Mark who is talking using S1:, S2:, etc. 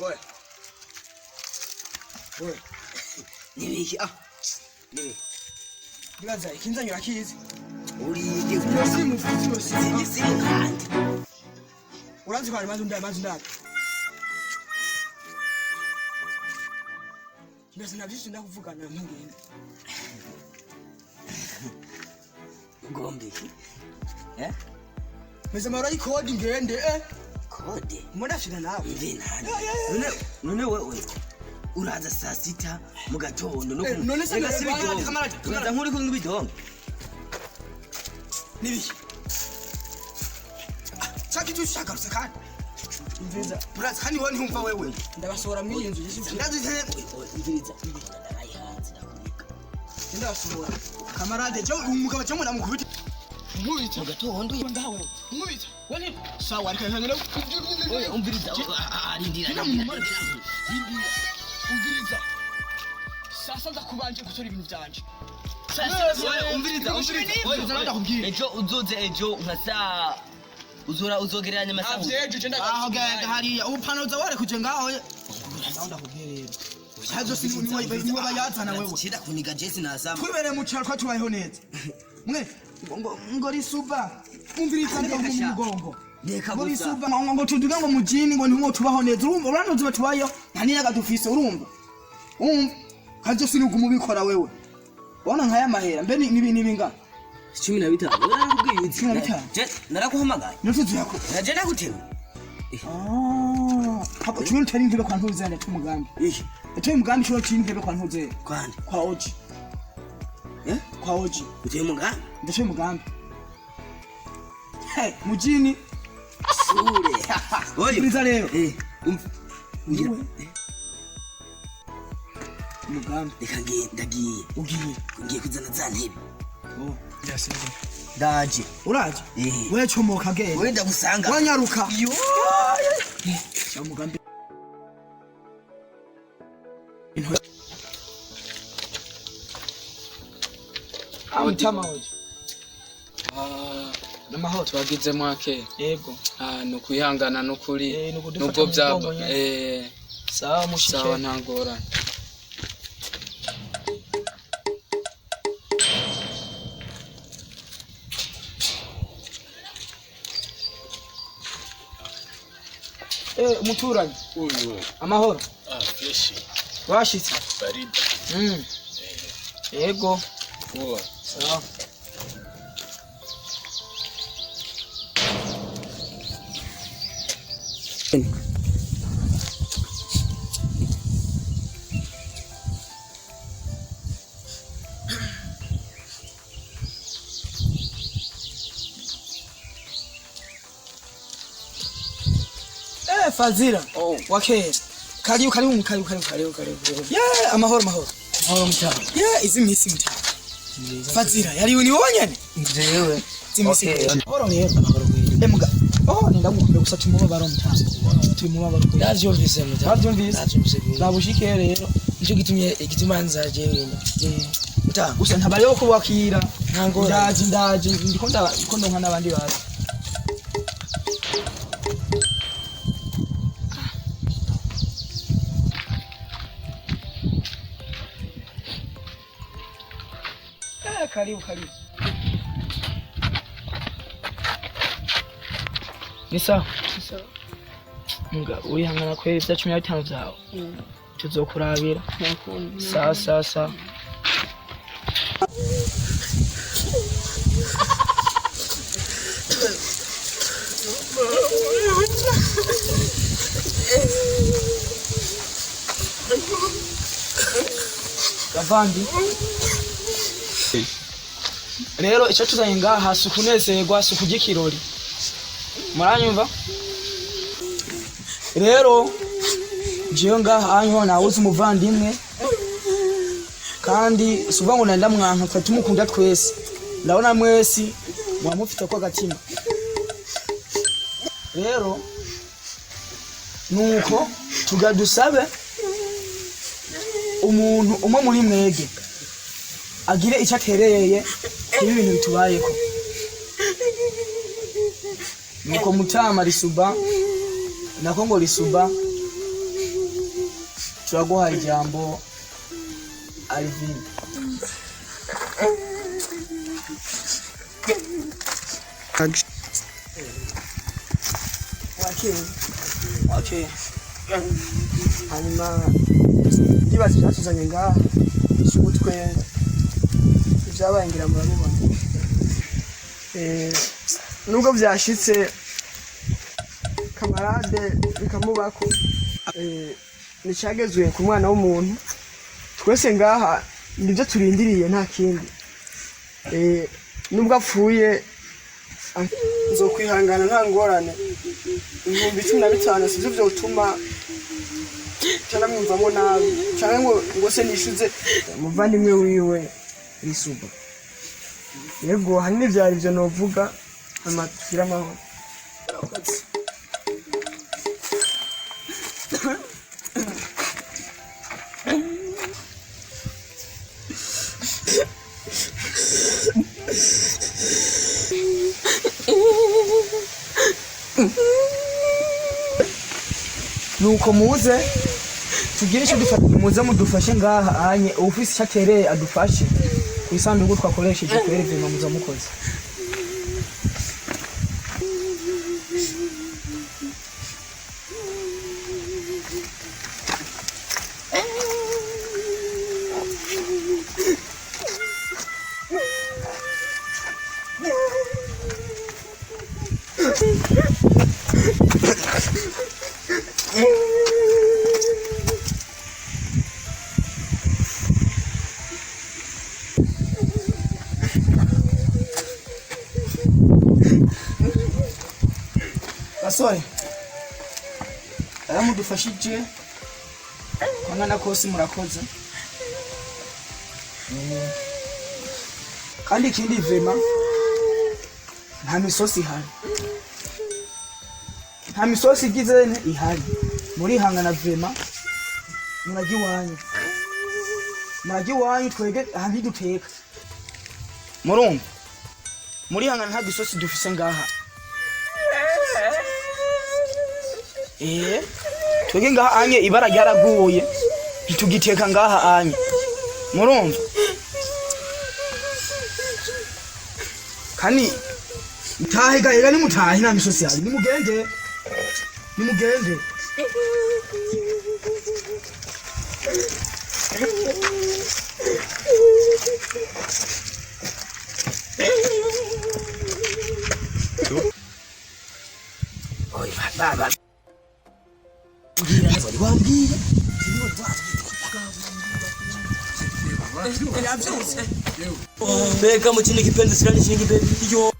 S1: Oya. Oya.
S2: Nibiki ah. Nibi.
S1: Ndibaza ikinzanye urakizi.
S2: Urige.
S1: Simu simu simu.
S2: Simu kandi.
S1: Uranzi kwari mazi ndaye mazi ndaye. Mbese navyisi ndakuvugana mpangende.
S2: Ugomba iki? Eh?
S1: Mbese mahora ikodi ngende eh.
S2: Kode.
S1: Mbona nawe.
S2: Mve nani? None none wewe uraza saa sita mu gatondo no
S1: Eh, none se
S2: Rega si
S1: kamarade,
S2: ibidongo.
S1: kamarade,
S2: Uraza nk'uri kunywa ibidongo.
S1: Nibiki? Chaki tu shagarutse kandi. Mviza.
S3: Urazi kandi wowe ntiwumva wewe.
S1: Ndabasohora muri iyi nzu yishyuye.
S3: Ndazi
S2: Umviriza. Ndaraye hanze ndakunika.
S1: Ndabasohora. Kamarade je umugabo cyo muna mukubita. Nkubita.
S2: Mu gatondo.
S1: Ndawe. Nkubita. Wani sawa ariko nkangana.
S2: Oya umviriza. Arindira.
S1: Rindira. Umviriza. Sasa ndakubanje gutora ibintu byanje.
S2: Oya umviriza umviriza.
S1: Oya ndakubwira.
S2: Ejo uzoze ejo nka saa uzora uzogereranya amasaha.
S1: Avyejo je
S3: aho genda hariya ubupano uza warekuje ngaho.
S1: Ndakubwira rero.
S3: Hazo si niwe niwe bayazana wewe.
S2: Shida kuniga jesi nazama.
S3: Twibereye mu cyaro twatubayeho neza. Mwe ngo ngo risuba umviriza ngo mu mugongo.
S2: Reka
S3: Ngo
S2: gusa.
S3: risuba ngo ngo tuduga ngo mujini ngo ntimwo tubaho neza urumva urano tuba tubayeho nta niyaga dufise urumva. Urumva kazo sinuguma ubikora wewe. Ubona nkaya mahera mbe ni ni nibinga.
S2: 15. Narakubwiye uzi.
S3: 15.
S2: Je narakuhamagaye.
S3: Notse tuyako.
S2: Naje nagutewe.
S3: Ah, hapo chuni tari ntebe kwa ntuzene tumugambi.
S2: Iki.
S3: Etoye umugambi chuni tari ntebe kwa ntuzene.
S2: Kwande.
S3: Kwa oji.
S2: Eh?
S3: Kwa oji.
S2: Utuye mugambi.
S3: Ndatoye umugambi. Hey, mujini.
S2: Sure. Oyo.
S3: Umviriza rero.
S2: Eh, umv. Ngira.
S3: Umugambi.
S2: Reka ngiye ndagiye.
S3: Ugiye.
S2: Ngiye kuzana za ntebe.
S3: Oh.
S2: Ndaje.
S3: Uraje?
S2: Eh.
S3: Wewe chomoka genda.
S2: Wewe ndagusanga.
S3: Wanyaruka.
S2: Yo.
S3: Ya umugambi.
S1: Amutama oji.
S4: Ah,
S1: Namahoro.
S4: twagize mwake.
S1: Yego.
S4: Ah, ni ukwihangana n'ukuri
S1: Eh, ni ukudufata
S4: nubwo
S1: mu
S4: byaba
S1: mugongo nyene.
S4: eh,
S1: Sawa mushike.
S4: sawa nta ngorane.
S1: Eh, umuturanyi.
S5: Uyu
S1: Amahoro.
S5: ah fresh
S1: Washitse.
S5: barida.
S1: Yego.
S5: Poa.
S1: Sawa. Eh, Fazila.
S4: Oh.
S1: Wakera. Karibu karibu karibu karibu
S4: Karibu karibu.
S1: Yeah, amahoro amahoro.
S4: Amahoro mutama.
S1: Yeah, izi misi mutama. Fazila, yari ni wowe nyene?
S4: Jewe.
S1: Izi misi.
S4: Okay.
S1: Amahoro rero. Eh muga. Oh, ndagukunda gusa tumubabaro mutama. Tumubabaro.
S6: Ndavyumvise mutama.
S1: Wavyumvise?
S6: Ndavyumvise kweli.
S1: Nabushike rero.
S6: Nico gitumye igituma nza jewe ino. Mutama.
S1: Gusa ntabayeho kubakira.
S6: Nta ngorane.
S1: Ndaje ndaje ndiko ndiko ndonka n'abandi bazi. Eh, karibu karibu. Ni sawa? Mga urihangana kweri vya 15 vyawe. Tuzokurabira. Sawa sawa sawa. Bavandi rero icyo tuzanye ngaha si ukunezerwa si ukurya ikirori muranyumva rero jewe ngaha anyo nawuzi umuvandimwe kandi si ukuvuga ngo nari ndamwanka twari tumukunda twese ndabona mwese muba mufite ko agatima rero nuko tuga dusabe umuntu umwe muri mwege agire icyo atereye kuri ibintu bitubayeko nuko mutama risuba nako ngo risuba Turaguha ijambo, Alvin.
S6: Wakeye.
S1: Okay.
S6: Hanyuma ndibaza icyatuzanye ngaha si ugutwenga. Ibyabaye ngira murabibona. Nubwo byashitse camarade bikamubako, nicyagezuye ku mwana w'umuntu. Twese ngaha nibyo turindiriye, nta kindi. Nubwo apfuye, nzokwihangana, nta ngorane. 15,000 sivyo vyotuma canamwumvamo nabi canke ngo se nishuze umuvandimwe wiwe Risuba. Yego, hanini vyari ivyo novuga. Amatira amahoro.
S1: Nuko muze tugire icyo dufashe, muze mudufashe ngaha anye ufise icyo atereye adufashe ku isanduku twakoresheje kubera ivyuma muza mukoze. Basore, aramudufashije kwangana kose, murakoze. Kandi ikindi, vraiment nta misosi ihari, nta misosi igize ihari. Murihangana vraiment, murajya iwanyu, murajya iwanyu. Twege aha ntiduteka, murumva? Murihangana, nta gisosi dufise ngaha. Twege ngaha anye ibara ryaraguye, ntitugiteka ngaha anye, murumva? Kandi mutahe gahega, nimutahe, nta misosi yayo. Nimugende, nimugende.
S2: Wambwira. Mbega mu kindi kipenzi sirani kindi kipenzi yo.